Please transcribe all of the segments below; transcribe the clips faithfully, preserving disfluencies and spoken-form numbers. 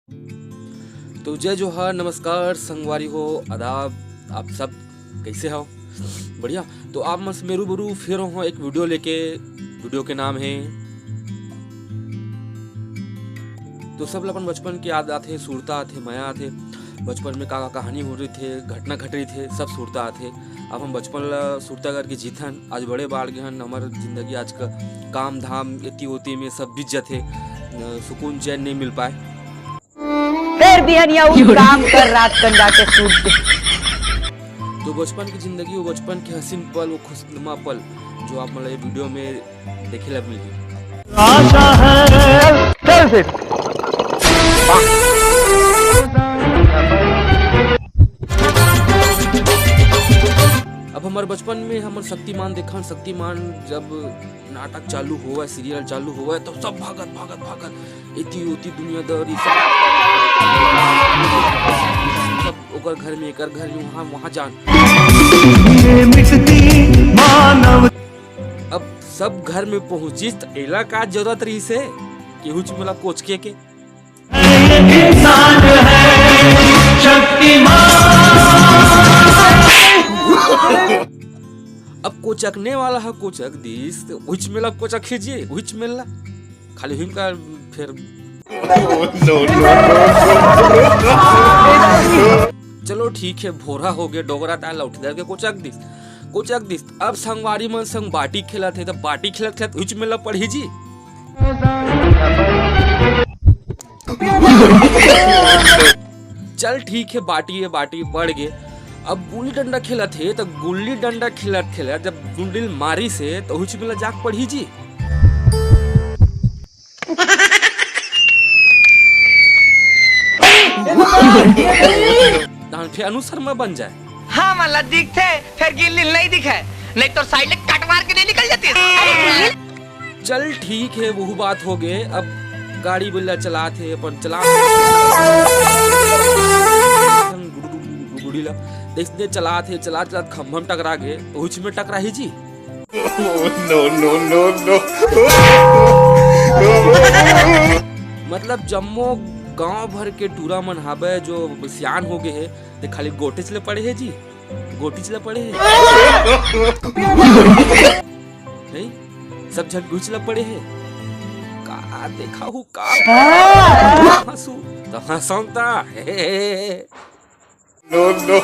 तो जय जोहार, नमस्कार संगवारी हो, आदाब। आप सब कैसे हो? बढ़िया। तो आप मन से मैं रूबरू फिर हों एक वीडियो लेके। वीडियो के नाम है, तो सब ल अपन बचपन के याद आथे, सुरता आथे, मया आथे। बचपन में का का कहानी हो रही थे, घटना घट रही थे, सब सुरता आथे। अब हम बचपन ला सुरता करके जीथन। आज बड़े बाढ़ गए हन, हमर जिंदगी आज का काम धाम एती ओती में सब बीत जाथे, अ, सुकून चैन नहीं मिल पाए। फिर बिहनिया उठ काम कर, रात कन जाके सूत दे। तो बचपन की जिंदगी, वो बचपन के हसीन पल, वो खुशनुमा पल जो आप मतलब ये वीडियो में देखे ला मिलही। चल फिर। अब हमर बचपन में हमन शक्तिमान देखन, शक्तिमान जब नाटक चालू होवय, सीरियल चालू होवय, तो सब भागत भागत भागत एती ओती दुनियादारी सब, सब ओकर घर में, एकर घर में, वहाँ वहाँ जान। अब सब घर में पहुंचिस त एला का जरूरत रहिस हे कि हुच मोला कोचके के? अब कोचकने वाला ह कोचक दिस त हुच मेला कोचक खींचिए, हुच मेला खाली हिम का फिर चलो ठीक है, भोरा हो गए, डोगरा ताल उठ दे के कोचक दिस, कोचक दिस। अब संगवारी मन संग बाटी खेलत हे, त बाटी खेलत खेलत हुच मेला पड़ही जी। चल ठीक है, बाटी है, बाटी पड़ गए। अब गुल्ली डंडा खेलत हे, त गुल्ली डंडा खेलत खेलत जब गुल्ली मारी से, त हुच मेला जाग पड़ही जी। धान फिर अनुसर में बन जाए। हाँ मला दिखथे, फिर गिल्ली नहीं दिखे, नहीं तो साइड ले कट मार के नहीं निकल जाती। चल ठीक है, वो बात हो गए। अब गाड़ी बिल्ला चलात हे, अपन चला गुड़ी ला देखते चलात हे, चलात चलात खम्भम टकरा गए, उच में टकराही जी। No, no, no, no। मतलब जम्मो गांव भर के टूरा मन हाबे जो सियान हो गए हे, ते खाली गोटेच ले पड़े हे जी, गोटीच ले पड़े हे। नहीं, सब झन गुच ले पड़े हे। का देखा हूँ का हंसू तो हंसौता हे। No, no।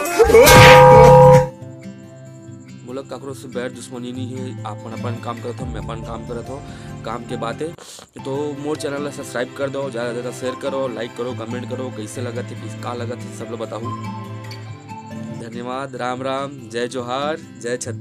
मोला काकरो से बैर दुश्मनी नहीं है, आप मन अपन काम करत हो, मैं अपन काम करत हो, काम के बात है। तो मोर चैनल ला सब्सक्राइब कर दो, ज़्यादा से ज़्यादा शेयर करो, लाइक करो, कमेंट करो, कैसे लगत है, किस का लगत है, सब लोग बताओ। धन्यवाद, राम राम, जय जोहार, जय छत्तीसगढ़।